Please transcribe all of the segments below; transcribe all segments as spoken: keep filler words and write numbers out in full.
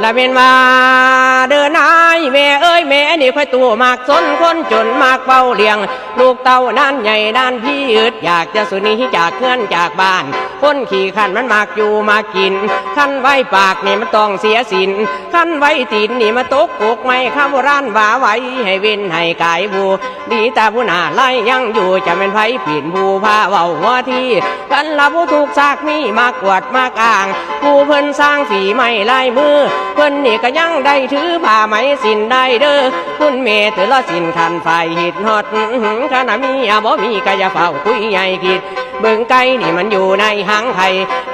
ละแม่นว่าเด้อนายแม่เอ้ย แม่นี่ค่อยตู้มักสนคนจนมักเว้าเรื่องลูกเต้านั้นใหญ่นั้นพี่ อึดอยากจะสูหนีจากเฮือนจากบ้าน คนขี้คร้านมันมักอยู่มักกิน คันไว้ปากนี่มันต้องเสียศีล คันไว้ตีนนี่มันตกกกไม้ คำโบราณว่าไว้ให้เว้นให้กายผู้ ดีแต่ผู้หน้าลายยังอยู่ จะแม่นไผเป็นผู้พาเว้าหัวที คันละผู้ถูกซากมีมักอวดมักอ้าง ผู้เพิ่นสร้างฝีไม้ลายมือ เพิ่นนี่ก็ยังได้ถือผ้าไหมสิ้นได้เด้อ คุณแม่เถอะละสิ้นคันฝ่ายเฮ็ดฮอด คันเมียบ่มีก็อย่าเฝ้าคุยใหญ่คิด เบิ่งไก่นี่มันอยู่ในหังไข่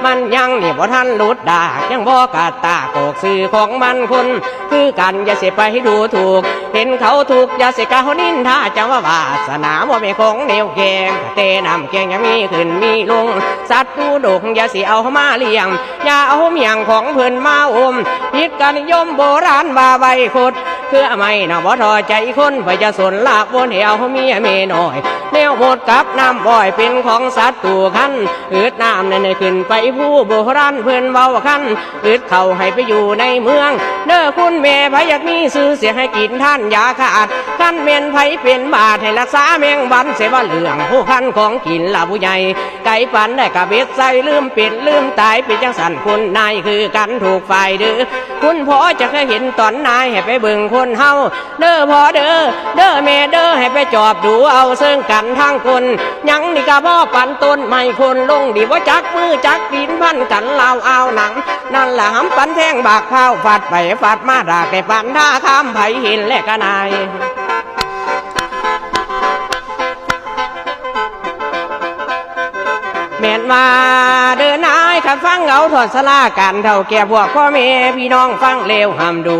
มันยังนี่บ่ทันหลุดดาก ยังบ่กาดตากออกซื่อของมันคน คือกันอย่าสิไปดูถูก เห็นเขาทุกข์อย่าสิกล่าวนินทา จะว่าวาสนาบ่แม่นของแนวแกง แต่น้ำแกงยังมีขึ้นมีลง สัตว์ดูดกอย่าสิเอามาเลี้ยง อย่าเอาเมี่ยงของเพิ่นมาอม ผิดกันนิยมโบราณว่าไว้คด เครือไม้น่ะบ่ทอใจคน ไปจะสนลากบนแถวเมียแม่น้อย แนวหมดกับน้ำอ้อยเป็นของศัตรู คันอึดน้ำนั่นให้ขึ้นไปผู้โบราณเพิ่นเว้า คันอึดเข้าให้ไปอยู่ในเมือง เด้อคุณแม่ ไผอยากมีชื่อเสียงให้กินท่านอย่าขาด คันแม่นไผเป็นบาดให้รักษาแมงวันเสียว่าเรื่อง ผู้คันของกินละผู้ใหญ่ ไก่ปันได้กะเบ็ดใส่ลืมเป็นลืมตาย เป็นจังสันคุณนายคือกันถูกฝ่ายเด้อ คุณพ่อจะเคยเห็นตอนนายให้ไปเบิ่งคนเฮา เด้อพ่อเด้อ เด้อแม่เด้อ ให้ไปจอบดูเอาเซิงกันทั้งคน ยังนี่กะพ่อปันต้นไม้คนลงดีบ่จักมือจักตีนพันกันลาวเอาหนัง นั่นละหำปันแท่งบากพร้าวฟัดไปฟัดมาดากแต่ปันท่าข้ามไผเห็นและกะนาย แม่นว่าเด้อนาย คันฟังเอาทอดสลาการเฒ่าแก่พวกพ่อแม่พี่น้องฟังแล้วห้ามดู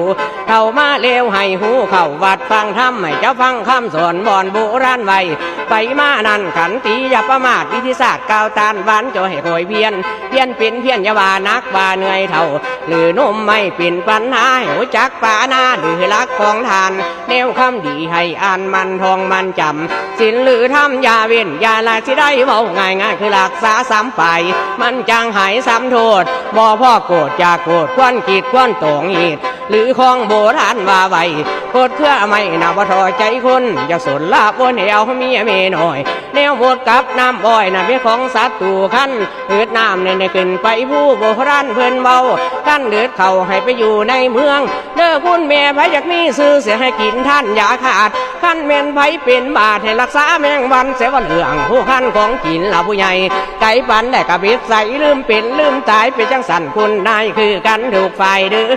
เข้ามาแล้วให้หูเข้าวัดฟังธรรม ให้เจ้าฟังคำสอนบ่อนโบราณไว้ ไปมานั่นขันติอย่าประมาท วิธีศาสตร์กล่าวต้านหวาน จะให้คอยเพียร เพียรเป็นเพียรอย่าว่านักว่าเหนื่อยเฒ่า หรือนมไม่เป็นปัญหา ให้รู้จักปานาหรือหลักของทาน แนวคำดีให้อ่านมันท่องมันจำ ศีลหรือธรรมอย่าเว้นอย่าละสิได้เว้าง่ายๆ คือรักษาสามไป มันจังหายสามโทษ บ่พอโกรธอย่าโกรธ ควรคิดควรตองอีก หรือของโบราณว่าไว้ โกรธเครือไม้นะบ่ทอใจคน อย่าสนละบนแถวเมียแม่น้อย แนวหมดกับน้ำอ้อยนะเป็นของศัตรู คัน อืดน้ำเนี่ยได้ขึ้นไปผู้โบราณเพิ่นเว้า คันอืดเข้าให้ไปอยู่ในเมือง เด้อคุณแม่ ไผอยากมีชื่อเสียงให้กินท่านอย่าขาด คันแม่นไผเป็นบาดให้รักษาแมงวันเสียว่าเรื่อง ผู้คันของกินละผู้ใหญ่ ไก่ปันได้กะบิดใส่ลืมเป็นลืมตาย เป็นจังสันคุณนายคือกันถูกฝ่ายเด้อ